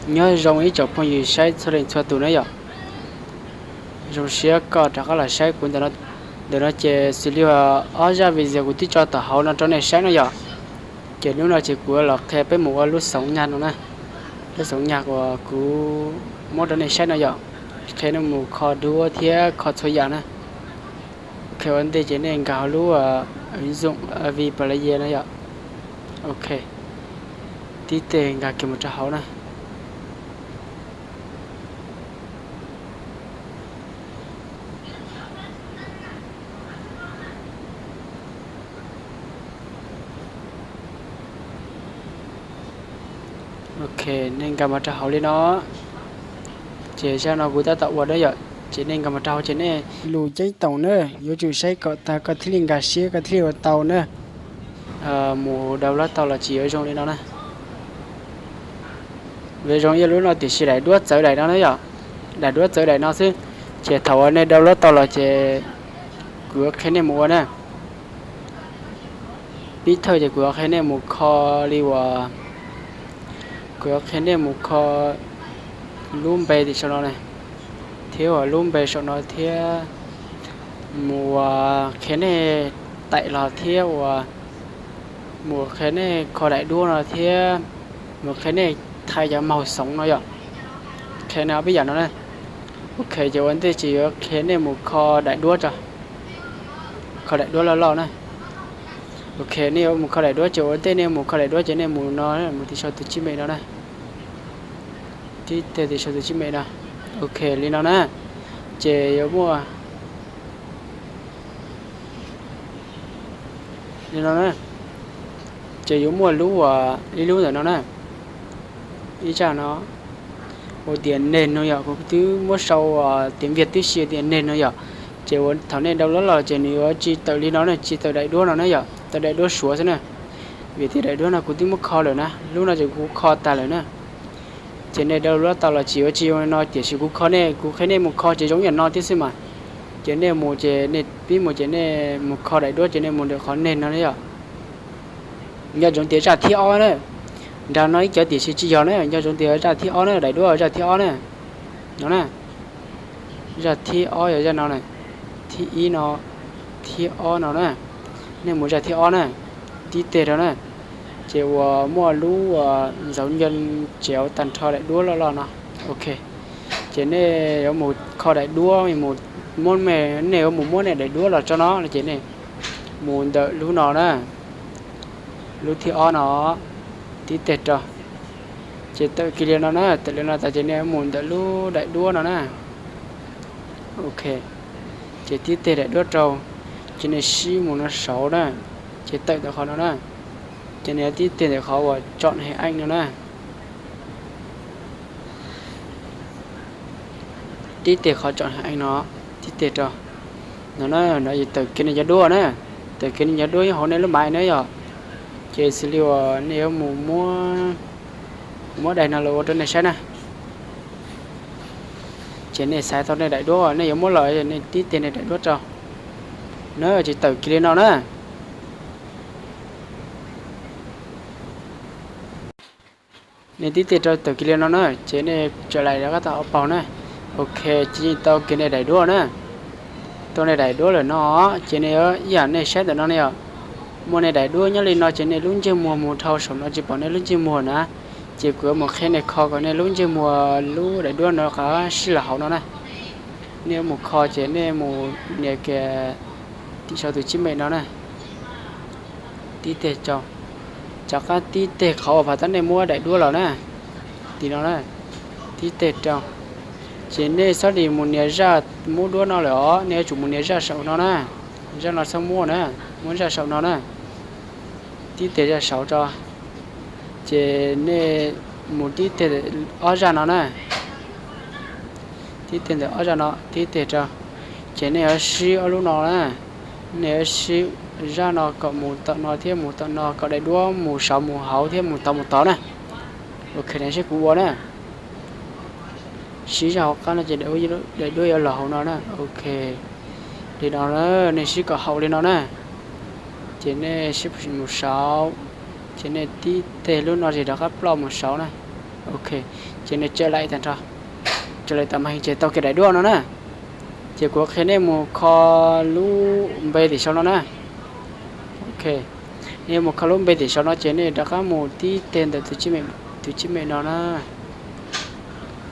Nyob zoo ib tsoom phooj ywg saib txhua leej txhua tus na yom. Zoo siab koj rov qab los saib kuv ntawm no ces xws li ob zaj video kuv twb tso tom hauv no rau nej saib no yom. Ces hnub no ces kuv los qhia peb mus ua lub xoov nyag no na. Lub xoov nyag uas kuv muab rau nej saib no yom. Qhia nej mus kho duab thiab kho txhua yam na. Ok, ua ntej ces nej nkag hauv lub zoom vi plas ye no yom. Ok, tib teg nkag kiag mus rau hauv na. Ok, nej nkag mus rau hauv li no. Ces zaj no kuv tab tom ua na yom, ces nej nkag mus rau hauv ces nej lus ceeb toom na, yuav tsum saib kom tag koj thiaj li nkag siab koj thiaj li ua tau na. Mus download tau los tsis yuav zoo li no na. Yuav zoo ib lub no tiam sis daim duab txawv daim no na yom. Daim duab txawv daim no xwb. Ces thaum uas nej download tau los ces kuv yuav qhia nej mus ua na. Pib thawj ces kuv yuav qhia nej mus kho li uas, kuv yuav qhia nej mus kho lub npe tim saum no na, thiab uas lub npe saum no thiab mus uas qhia nej taim los thiab uas mus qhia nej kho daim duab no thiab mus qhia nej thaij cov maug xoov no yom. Qhia nej ob peb yam no na. Ok, ces ua ntej ces yuav qhia nej mus kho daim duab tso. Kho daim duab loj loj na. Ok, nej yuav mus kho daim duab ces ua ntej nej mus kho daim duab ces nej mus no, mus tim saum tus tsib me no na. Tib teg tim saum tus tsib me no. Ok, li no na. Ces yuav muaj li no na. Ces yuav muaj lub, ib lub ntawm no na. Ib zaj no ua tias neg no yom, kuv twb muab sau tias viag twb si tias neg no yom. Ces ua thaum nej download los ces nws yuav tsis tawm li no na, tsis tawm daim duab no na yom, tawm daim duab Suav xwb na. Vim tias daim duab no kuv twb muab kho lawm na, lub no ces kuv kho tas lawm na. Ces nej download tau los tsis yuav tsis zoo no, tiam sis kuv kho nej, kuv qhia nej mus kho ces zoo ib yam no thiab xwb mas. Ces nej mus ces nej pib mus ces nej mus kho daim duab ces nej mus ntawm qhov neg no na yom. Nco ntsoov tias zaj thib ob na. Nrag no ib co tiam sis tsis yog na, nco ntsoov tias zaj thib ob na, daim duab zaj thib ob na. No na. Zaj thib ob yog zaj no na. Thib ib no, thib ob no na. Nej mus zaj thib ob na. Tib teg rau na. Ces uas muaj lub nzaum nco tsev tag nrho daim duab loj loj no. Ok. Ces nej yuav mus kho daim duab, mus muab me, nej yuav mus muab nej daim duab los tso no ces nej mus ntawm lub no na. Lub thib ob no, tib teg rau. Ces tawm kiag li no na, tawm li no tas ces nej mus ntawm lub daim duab no na. Ok, ces tib teg daim duab rau, ces nej sib mus no saud na, ces tawm ntawm qhov no na, ces nej tib teg ntawm qhov uas chọn hình ảnh no na. Tib teg qhov chọn hình ảnh no, tib teg rau. No na, no tawm kiag nej cov duab na, tawm kiag nej cov duab nyob hauv nej lub máy na yom. Ces xws li uas nej yuav mus muab, muab daim no los ua rau nej saib na. Ces nej xaiv tau nej daim duab nej yuav muab los, nej tib teg nej daim duab rau. Na, ces tawm kiag li no na. Nej tib teg rau tawm kiag li no na, ces nej tsa lais rov qab tau ob paug na. Ok, ces yeej tau kiag nej daim duab na. Tau nej daim duab lawm no, ces nej yuav ib yam nej saib ntawm no ne yom. Muaj nej daim duab nyob li no ces nej lub ntsej muag mus dhau saum no tsis pom nej lub ntsej muag na. Ces kuv yuav mus qhia nej kho kom nej lub ntsej muag lub daim duab no qab sib los hauv no na. Nej yuav mus kho ces nej mus nias kiag tim saum tus tsib me no na. Tib teg rau, rov qab tib teg qhov uas phav tab nej muab daim duab los na. tim no na, tib teg rau. Ces nej txhob dim mus nias zaj muab duab no lawm os, nej yuav tsum mus nias zaj saum no na. Zaj no txhob muab na, muab zaj saum no na, tib teg zaj saud tso. Ces nej mus tib teg ob zaj no na, tib teg ntawm ob zaj no tib teg rau. Ces nej yuav sib ob lub no na, nej yuav sib zaj no kom mus tom no thiab mus tom no, kom daim duab mus saud mus hauv thiab mus tod mus tod na. Ok, nej sib kuv ua na. Sib zaj hauv qab no ces daim duab yuav los hauv no na. Ok, li no na, nej sib kom haum li no na. Ces nej sib mus saud, ces nej tib teg lub no ces rov qab ploj mus saud na. Ok, ces nej tsa laim tag nrho, tsa laim tas mas ces tau kiag daim duab no na. Ces kuv qhia nej mus kho lub npe tim saum no na. Ok, nej mus kho lub npe tim saum no ces nej rov qab mus tib teg ntawm tus tsib me no na,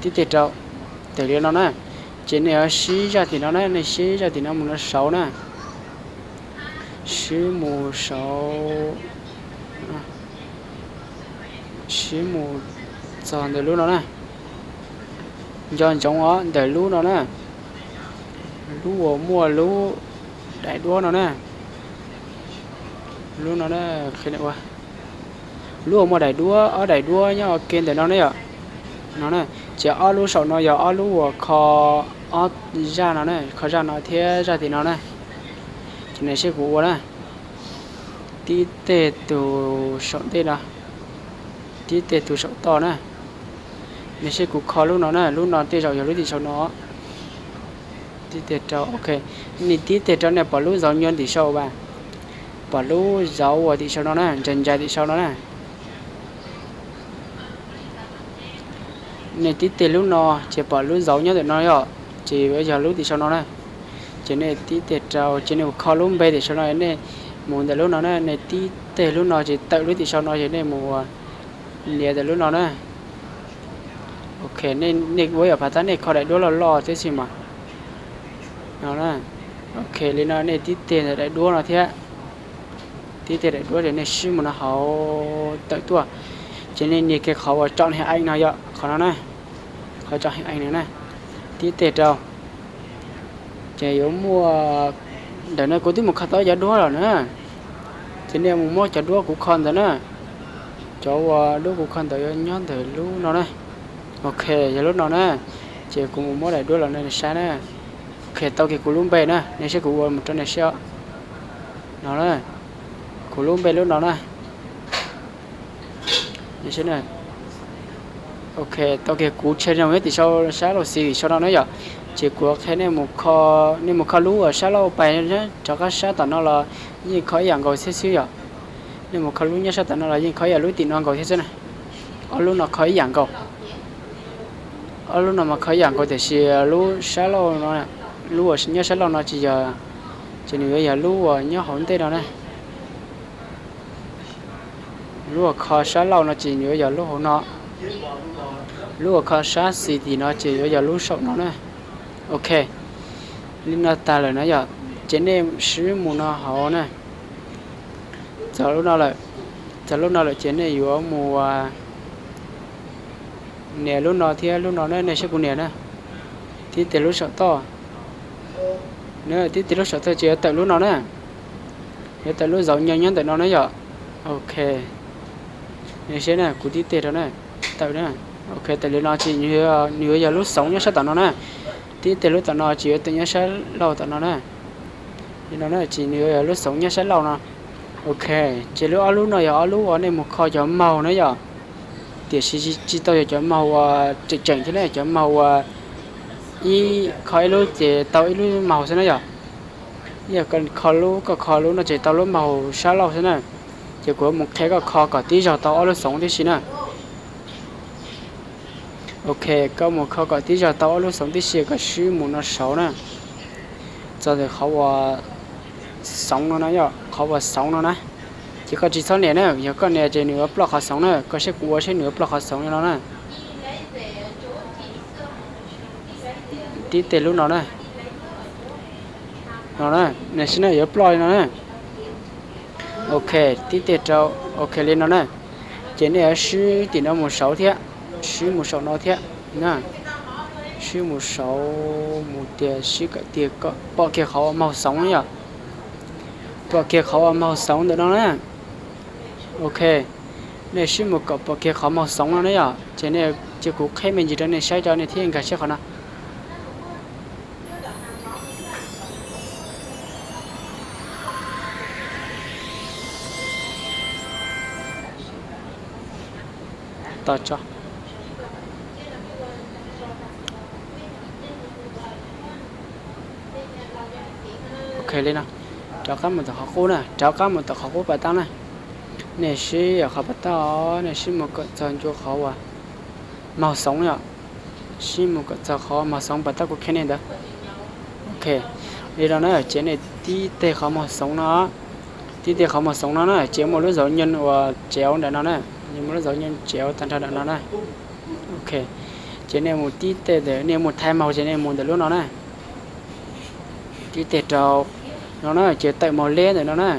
tib teg rau, tawm li no na. Ces nej yuav sib zaj tim no na, nej sib zaj tim no mus no saud na, sib mus saud, sib mus txog ntawm lub no na. Nco ntsoov os, ntawm lub no na, lub uas muaj lub daim duab no na, lub no, lub uas muaj daim duab, ob daim duab nyob ua ke ntawm no ne yom. No na, ces ob lub saum no yog ob lub uas kho ob zaj no na, kho zaj no thiab zaj tim no na. Ces nej saib kuv ua na, tib teg tus saum ntej no, tib teg tus saum toj na. Nej saib kuv kho lub no na, lub no tej zaum yog lub tim saum no. Tib teg rau, ok, nej tib teg rau nej pom lub zauv nyob tim saum as, pom lub zauv uas tim saum no na, ntsais ntsais tim saum no na. Nej tib teg lub no, ces pom lub zauv nyob ntawm no yom, ces yuav yog lub tim saum no na. Ces nej tib teg rau, ces nej mus kho lub npe tim saum no, nej mus ntawm lub no na, nej tib teg lub no ces tawm lub tim saum no ces nej mus nias ntawm lub no na. Ok, nej ua yam pab tab nej kho daim duab loj loj tib si mas. No, ok, li no nej tib teg ntawm daim duab no thiab, tib teg daim duab ces nej sib mus no hauv tawm tuaj, ces nej nias kiag qhov uas tsom heev ees no yom, qhov no na, qhov tsom heev ees no na, tib teg rau. Ces yuav muaj, ntawm no kuv twb mus kho tau cov duab lawm na, ces nej mus muab cov duab kuv kho ntawd na. Cov uas duab kuv kho ntawd yuav nyob ntawm lub no na. Ok, yog lub no na, ces kuv mus muab daim duab los nej saib na. Ok, tau kiag kuv lub npe na, nej saib kuv ua mus rau nej saib os. No, kuv lub npe lub no na. Ok, tau kiag kuv channel nyob tim saum sab laug xis tim saum no na yom. Ces kuv qhia nej mus kho, nej mus kho lub uas sab laug pais rov qab sab tom no los yeej kho ib yam nkaus thiab xwb yom. Nej mus kho lub nyob sab tom no los yeej kho ib yam lub tim no nkaus thiab xwb na. Ob lub no kho ib yam nkaus. Ob lub no mas kho ib yam nkaus tiam sis lub sab laug no, lub uas nyob sab laug no tsis yog, ces nws yuav yog lub uas nyob hauv ntej no na. Lub uas kho sab laug no ces yuav yog lub hauv no, lub uas kho sab xis tim no ces yuav yog lub saum no na. Ok, li no tag lawm na yom, ces nej sib mus no hauv na. Txog lub no lawm, txog lub no lawm ces nej yuav mus nias lub no thiab lub no na, nej saib kuv nias na. Tib teg lub saum toj, tib teg lub saum toj ces yuav tawm lub no na, yuav tawm lub zauv nyob nyob ntawm no na yom. Ok, nej saib na, kuv tib teg rau na, tawm na. Ok, tawm li no ces nws yuav yog lub xoov nyob sab tom no na. Tib teg lub tom no ces yuav tawm nyob sab laug tom no na. Li no na ces nws yuav yog lub xoov nyob sab laug no. Ok, ces lub ob lub no yog ob lub uas nej mus kho cov maug na yom. Tiam sis tsis tau yog cov maug uas tseem tseem thiab ne, cov maug uas ib kho ib lub ces tau ib lub maug xwb na yom. Yog koj kho lub, koj kho lub no ces tau lub maug sab laug xwb na. Ces kuv mus qhia koj kho kom tib zaug tau ob lub xoov tib si na. Ok, koj mus kho kom tib zaug tau ob lub xoov tib si, koj sib mus no saud na. Txog ntawm qhov uas xoov no na yom, qhov uas xoov no na. Ces koj tsis txhob nias na, yog koj nias ces nws yuav ploj qhov xoov na, koj saib kuv ua saib nws yuav ploj qhov xoov li no na. Tib teg lub no na. No na, nws sib no yuav ploj li no na. Ok, tib teg rau, ok li no na. Ces nej yuav sib tim no mus saud thiab. Sib mus saum no thiab na. Sib mus saum mus tias sib kom tias kom pom kiag qhov uas moog xoov yom. Pom kiag qhov uas moog xoov ntawm no na. Ok, nej sib mus kom pom kiag qhov moog xoov no na yom. Ces nej, ces kuv qheb me ntsis rau nej saib rau nej thiaj nkag siab qhov no. Tos tso. Ok li no, rov qab mus tom qhov qub na, rov qab mus tom qhov qub pas tag na. Nej sib yog qhov pas tag os, nej sib mus kom txog ncua qhov uas moog xoov yom. Sib mus kom txog qhov moog xoov pas tag kuv qhia nej ntawd. Ok, li no na, ces nej tib teg qhov moog xoov no, tib teg qhov moog xoov no na, ces muaj lub dấu nhân uas chéo ntawm no na, muaj lub dấu nhân chéo tag nrho ntawm no na. Ok, ces nej mus tib teg ntawm, nej mus thaij moog ces nej mus ntawm lub no na. Tib teg rau no na, ces tawm moog leb ntawm no na.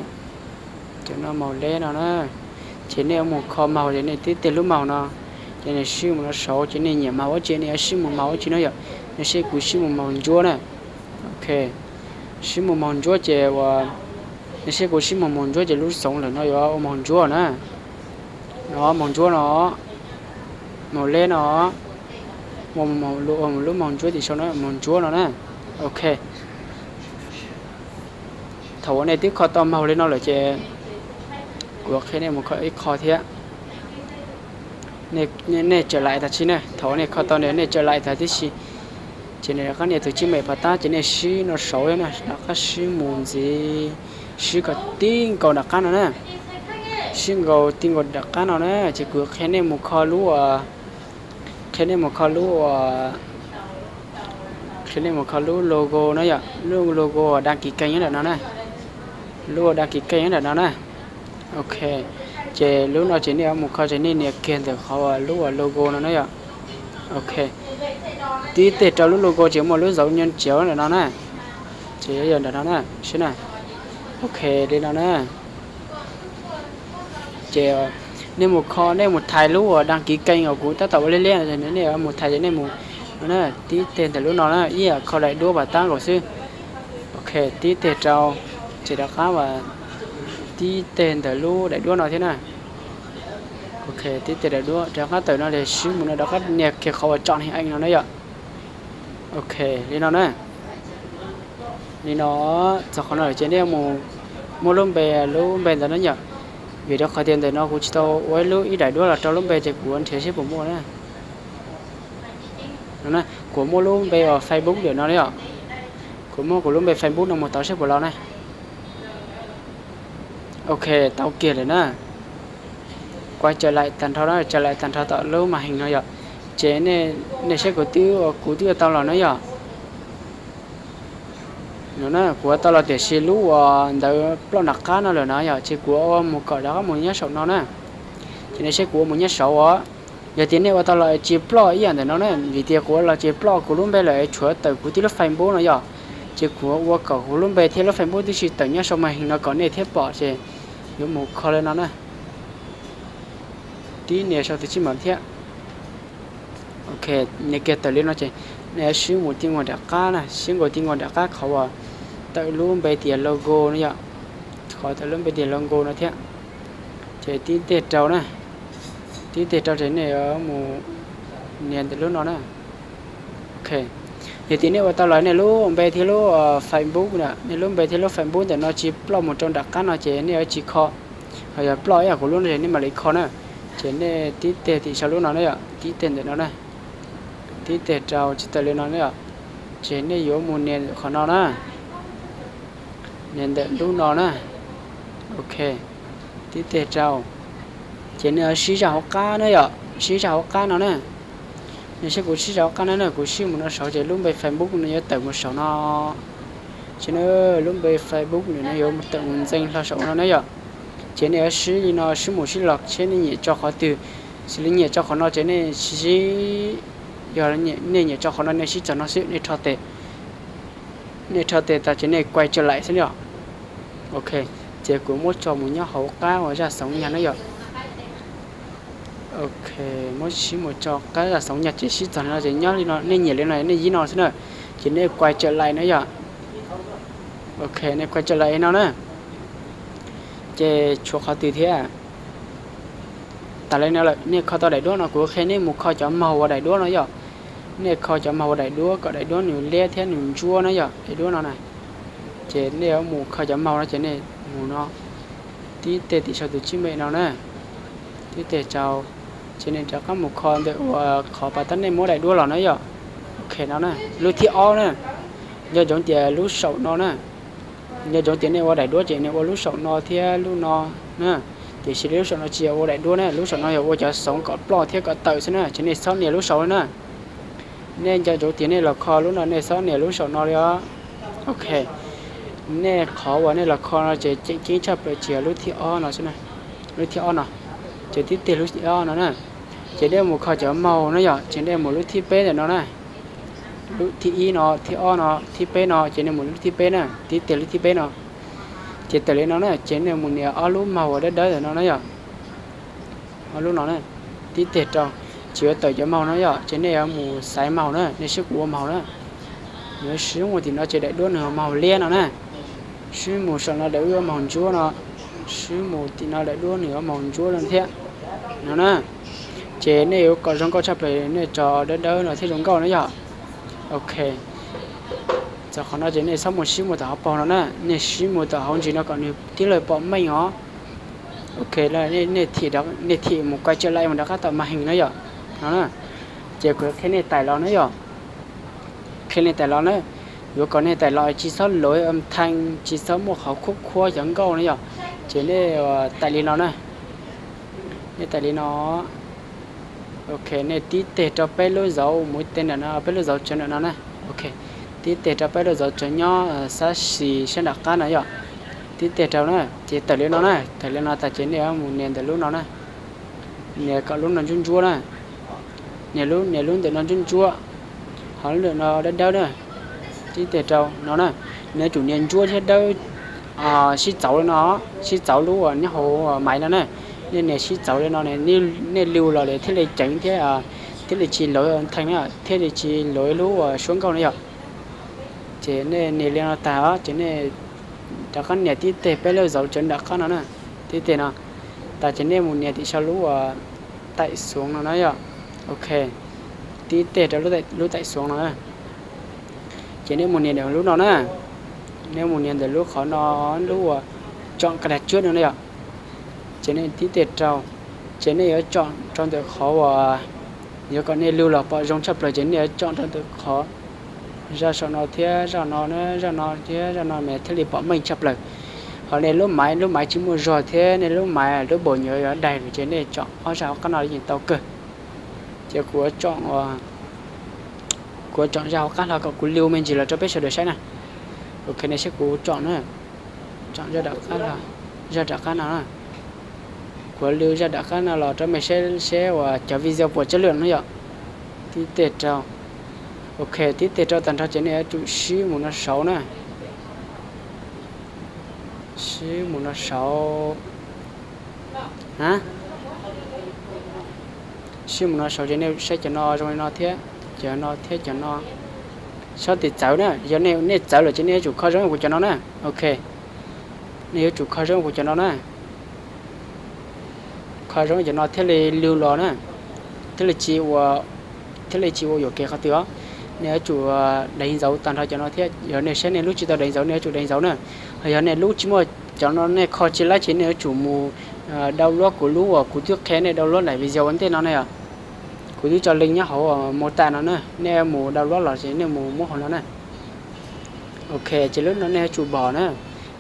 Ces no moog leb no na, ces nej mus kho moog ces nej tib teg lub moog no, ces nej sib mus no saud ces nej nyiam moog ua tsi nej yuav sib mus moog ua tsi no yom. Nej seb kuv sib mus moog ntsuab na. Ok, sib mus moog ntsuab ces ua, nej seb kuv sib mus moog ntsuab ces lub xoov lawm no yuav ua moog ntsuab na. No moog ntsuab no, moog leb no, lub moog ntsuab tim sau no moog ntsuab no na. Ok, thaum uas nej twb kho tau moog li no lawm ces kuv qhia nej mus kho ib qho thiab. Nej tsa laim tag tsi na, thaum uas nej kho tau nej tsa laim tag tib si, ces nej rov qab nias tus tswb mem pas tab ces nej sib no saud na, rov qab sib mus ntxiv, sib kom tib nkaus nram qab no na. Sib nkaus tib nkaus nram qab no na, ces kuv qhia nej mus kho lub, qhia nej mus kho lub, qhia nej mus kho lub logo na yom, lub logo đăng ký kênh nyob ntawm no na. Lub đăng ký kênh nyob ntawm no na. Ok, ces lub no ces nej yuav mus kho ces nej nias kiag ntawm qhov lub logo no na yom. Ok, tib teg rau lub logo ces muaj lub dấu nhân chéo ntawm no na. Ces yuav yog ntawm no na, sib na. Ok, li no na. Ces nej mus kho, nej mus thaij lub uas đăng ký kênh uas kuv tab tom ua liab liab, nej mus thaij ces nej mus no na, tib teg ntawm lub no na, ib yam kho daim duab pas tab nkaus xwb. Ok, tib teg rau, ces rov qab, tib teg ntawm lub daim duab no thiab na. Ok, tib teg daim duab rov qab tawm no ces sib mus no rov qab nias kiag qhov uas chọn hình ảnh no na yom. Ok, li no na. Li no, txog qhov no ces nej mus muab lub npe, lub npe ntawd na yom. Vim rau qhov tias ntawm no kuv tsis tau ua ib lub ib daim duab los rau lub npe ces kuv nrhiav seb puas muaj na. Kuv muab lub npe uas Facebook ntawm no yom. Kuv muab kuv lub npe Facebook no mus tau seb puas los na. Ok, tau kiag lawm na. Quay trở lại tag nrho na, trở lại tag nrho tom lub màn hình no yom. Ces nej saib kuv twb, kuv twb ua tau los na yom. Kuv ua tau los tiam sis lub uas ntawd ploj nram qab no lawm no yom, ces kuv ua mus kom rov qab mus nyob saum no na. Ces nej saib kuv ua mus nyob saud os. Yog tias nej ua tau los tsis ploj ib yam ntawm no na, vim tias kuv ua los ces ploj kuv lub npe lawm tshuav tawm kuv tib lub Facebook no yom. Ces kuv ua kom kuv lub npe thiab lub Facebook tib si tawm nyob saum màn hình no kom nej thiaj pom ces yuav mus kho li no na. Tib nias sau tus tsij mam thiab. Ok, nias kiag tawm li no ces nej sib mus tib nkaus nram qab na, sib nkaus tib nkaus nram qab qhov uas tawm lub npe tias logo no yom. Qhov tawm lub npe tias logo no thiab. Ces tib teg rau na, tib teg rau ces nej yuav mus nias ntawm lub no na. Ok, yog tias nej ua tau los nej lub npe thiab lub Facebook na, nej lub npe thiab lub Facebook ntawm no tsis ploj mus rau nram qab no ces nej yuav tsis kho. Ho yog ploj ib yam kuv lub no ces nej mam li kho na. Ces nej tib teg tim sau lub no na yom, tib teg ntawm no na. Tib teg rau tsis tawm li no na yom. Ces nej yuav mus nias qhov no na. Nias ntawm lub no na. Ok, tib teg rau. Ces nej sib zaj hauv qab na yom, sib zaj hauv qab no na. Nej saib kuv sib zaj hauv qab no na, kuv sib mus no saud ces lub npe Facebook no yuav tawm mus saum no. Ces na, lub npe Facebook no yuav tawm mus ntxeev hlo saum no na yom. Ces nej yuav sib li no sib mus sib los seb nej nyiam tso qhov twg. Xws li nyiam tso qhov no ces nej sib, yog nej nyiam tso qhov no nej sib txog no xwb, nej rho tes, nej rho tes tas ces nej quay trở lại xwb yom. Ok, ces kuv muab tso mus nyob hauv qab uas zaj xoov nyag na yom. Ok, muab sib mus rau qab zaj xoov nyaj ces sib txog li no ces nyob li no, nej nyiam li no nej yib no xwb na. Ces nej quay trở lại na yom. Ok, nej quay trở lại no na. Ces tshuav qhov twg thiab? Tas li no lawm, nej kho tau daim duab no, kuv qhia nej mus kho cov màu uas daim duab no yom. Nej kho cov màu uas daim duab kom daim duab nws liab thiab nws ntsuab na yom, daim duab no na. Ces nej yuav mus kho cov màu no ces nej mus no, tib teg tim saum tus tsib me no na, tib teg rau, ces nej rov qab mus kho ntawm uas qhov pas tab nej muab daim duab los na yom. Ok no na, lub thib ob na, nco ntsoov tias lub saum no na, nco ntsoov tias nej ua daim duab ces nej ua lub saum no thiab lub no na. Tiam sis lub saum no tsis yog ua daim duab na, lub saum no yog ua cov xoov kom ploj thiab kom tawm xwb na, ces nej txhob nias lub saum na. Nej nco ntsoov tias nej los kho lub no nej txhob nias lub saum no li os. Ok, nej qhov uas nej los kho no ces tseem ceeb tshaj plaws tsis yog lub thib ob no xwb na, lub thib ob no, ces tib teg lub thib ob no na. Ces nej mus kho cov màu na yom, ces nej mus lub thib peb ntawm no na. Lub thib ib no, thib ob no, thib peb no, ces nej mus lub thib peb na, tib teg lub thib peb no. Ces tawm li no na, ces nej mus nias ob lub màu uas dawb dawb ntawm no na yom. Ob lub no na, tib teg rau, tsis yuav tawm cov màu no yom, ces nej yuav mus xaiv màu na, nej sib mus ua màu na. Yuav sib mus tim no ces daim duab nws ua màu liab no na, sib mus saum no daim duab ua màu ntsuab no, sib mus tim no daim duab nws ua màu ntsuab no thiab no na. Ces nej yuav kom zoo nkauj tshaj plaws nej tso dawb dawb no thiaj zoo nkauj na yom. Ok, txog qhov no ces nej txhob mus sib mus tom hauv paus no na, nej sib mus tom hauv ntsis no kom nws tib lawv pom meej os. Ok, nej thim mus quay trở lại mus rov qab tom màn hình na yom. No na, ces kuv qhia nej tải los na yom. Qhia nej tải los na, yuav kom nej tải los tsis txhob lov âm thanh, tsis txhob muaj qhov khuab khuab cov nkauj na yom. Ces nej tải li no na, nej tải li no. Ok, nej tib teg rau peb lub dấu mũi tên ntawm no, peb lub dấu chấm ntawm no na. Ok, tib teg rau peb lub dấu chấm nyob sab xis sab nram qab no yom. Tib teg rau na, ces tawm li no na, tawm li no tas ces nej yuav mus nias ntawm lub no na. Nias kom lub no ntsuab ntsuab na. Nias lub, nias lub ntawm no ntsuab ntsuab, ho lub ntawm no dawb dawb na. Tib teg rau no na, nej yuav tsum nias ntsuab thiab dawb sib txauv li no, sib txauv lub uas nyob hauv maiv no na. Nej nias sib txauv li no, nej lub los thiaj li ceev thiab, thiaj li tsis lov thanh na, thiaj li tsis lov lub uas suab nkauj na yom. Ces nej nias li no tag os ces nej rov qab nias tib teg peb lub dấu chấm nram qab no na. Tib teg no tas ces nej mus nias tim saum lub uas tải xuống no na yom. Ok, tib teg rau lub tải xuống no na. Ces nej mus nias ntawm lub no na, nej mus nias ntawm lub qhov no, lub uas chọn cài đặt trước no na yom. Ces nej tib teg rau, ces nej yuav chọn rau ntawm qhov uas yuav kom nej lub los pom zoo tshaj plaws ces nej yuav chọn rau ntawm qhov zaj saum no thiab zaj no na, zaj no thiab zaj no mas thiaj li pom meej tshaj plaws. Ho nej lub maiv, lub maiv tsis muaj zog thiab nej lub maiv lub bầu nhớ yuav daig ces nej chọn ob zaj hauv qab no yeej tau kawg. Ces kuv, kuv chọn zaj hauv qab hlo kom kuv lub me ntsis los rau peb sawv daws saib na. Ok, nej saib kuv chọn na, chọn zaj nram qab no. Kuv lub zaj nram qab no los rau mej saib seb uas cov video puas chất lượng no yom. Tib teg rau. Ok, tib teg rau tag nrho ces nej yuav tsum sib mus no saud na. Sib mus no saud. Sib mus no saud ces nej saib cov no zoo li no thiab, cov no thiab cov no. Txhob tim txawv na, yog nej txawv lawm ces nej yuav tsum kho zoo kuv cov no na. Ok, nej yuav tsum kho zoo kuv cov no na. Kho zoo cov no thiaj li lub los na, thiaj li tsis ua, thiaj li tsis ua yuam kev qhov twg os. Nej yuav tsum đánh dấu tag nrho cov no thiab, yog nej saib nej lub tsis tau đánh dấu nej yuav tsum đánh dấu na. Yog nej lub tsis muaj cov no nej kho tsis laib ces nej yuav tsum mus download kuv lub uas kuv twb qhia nej download daim video ua ntej no na yom. Kuv twb tso link nyob hauv mô tả no na, nej mus download los ces nej mus muab hauv no na. Ok, ces lub no nej yuav tsum pom na,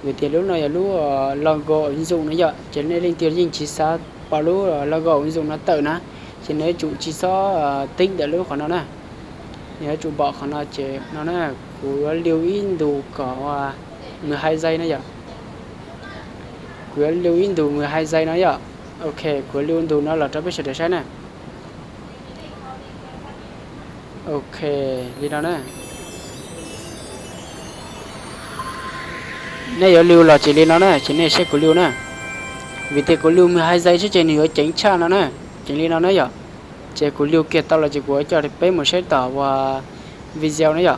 vim tias lub no yog lub logo ứng dụng no yom, ces nej leej twg yeej tsis xav pom lub logo ứng dụng no tawm na, ces nej yuav tsum tsis txhob tib ntawm lub qhov no na. Nej yuav tsum pom qhov no ces no na, kuv yuav lưu ib ntus kom mười hai giây na yom. Kuv yuav lưu ib ntus mười hai giây no yom. Ok, kuv yuav lưu ntus no los rau peb sawv daws saib na. Ok, li no na. Nej yuav lưu los ces li no na, ces nej saib kuv lưu na. Vim tias kuv lưu mười hai giây xwb ces nws yuav ceev tshaj no na. Ces li no na yom, ces kuv liu kiag tau los ces kuv coj peb mus saib tom uas video na yom.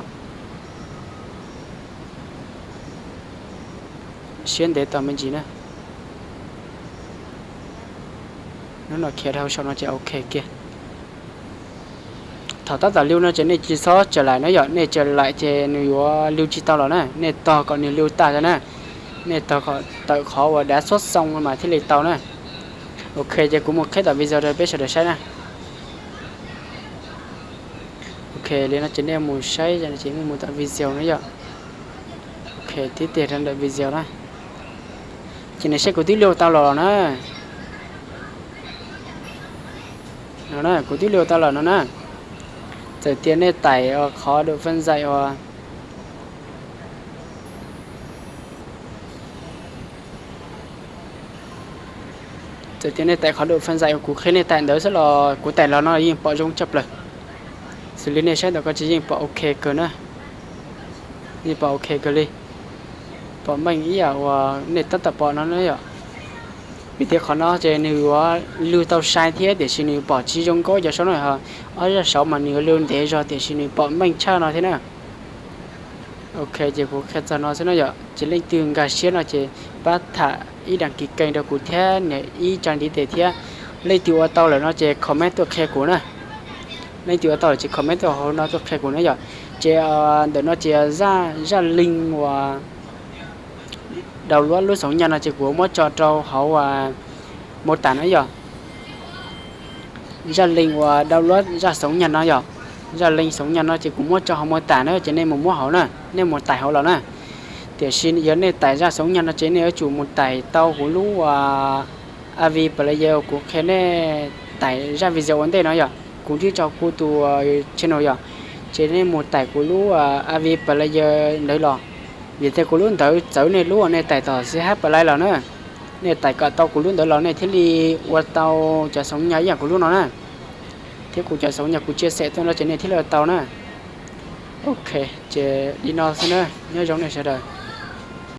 Siab ntev tau me ntsis na. Hnub no khiav dhau saum no ces ok kiag. Thaum tab tom liu no ces nej tsis txhob tsawm laim na yom, nej tsawm laim ces nws yuav liu tsis tau los na, nej tog kom nws liu tag na, nej tog kom tawm qhov uas dav xuab xoo mas thiaj li tau na. Ok, ces kuv mus qhib tom video rau peb sawv daws saib na. Ok, li no ces nej mus saib ces nej mus tom video na yom. Ok, tib tig rau ntawm video na. Ces nej saib kuv twb liu tau los na. No na, kuv twb liu tau los no na. Txawm tias nej tais qhov dum faj zaim uas Txawm tias nej tais qhov dum faj zaim uas kuv qhia nej tais ntawd xwb los kuv tais los no yeej pom zoo tshaj plaws. Xws li nej saib ntawm ko ces yeej pom ok kawg na. Yeej pom ok kawg li. Pom meej ib yam uas nej tab tom pom no na yom. Vim tias qhov no ces nws yuav lwg tau sai thiab tiam sis nws pom tsis zoo nkauj cov saum no. Ob zaj saud mas nws yuav lwg ntev zog tiam sis nws pom meej tshaj no thiab na. Ok, ces kuv qhia txog no xwb no yom, ces leej twg nkag siab no ces pab tham ib đăng ký kênh rau kuv thiab niam ib tsa ntiv tes thiab. Leej twg ua tau lawm no ces comment tuaj qhia kuv na. Leej twg ua tau lawm ces comment tuaj hauv no tuaj qhia kuv na yom. Ces ntawm no ces zaj, zaj link uas download lub xoov nyag no ces kuv muab tso rau hauv mô tả na yom. Zaj link uas download zaj xoov nyag no yom. Zaj link xoov nyag no ces kuv muab tso hauv mô tả na ces nej mus muab hauv na, nej mus tais hauv los na. Tiam sis yog nej tais zaj xoov nyag no ces nej yuav tsum mus tais tau kuv lub av player kuv qhia nej tais zaj video ua ntej no yom, kuv twb tso kuv tus channel yom. Ces nej mus tais kuv lub av player ntawd los, vim tias kuv lub ntawd txawv nej lub uas nej tais tom C H Play los na. Nej tais kom tau kuv lub ntawd los nej thiaj li ua tau cov xoov nyag ib yam kuv lub no na. Thiab kuv cov xoov nyag kuv chia sẻ tuaj no ces nej thiaj li ua tau na. Ok, ces li no xwb na, nyob zoo nej sawv daws.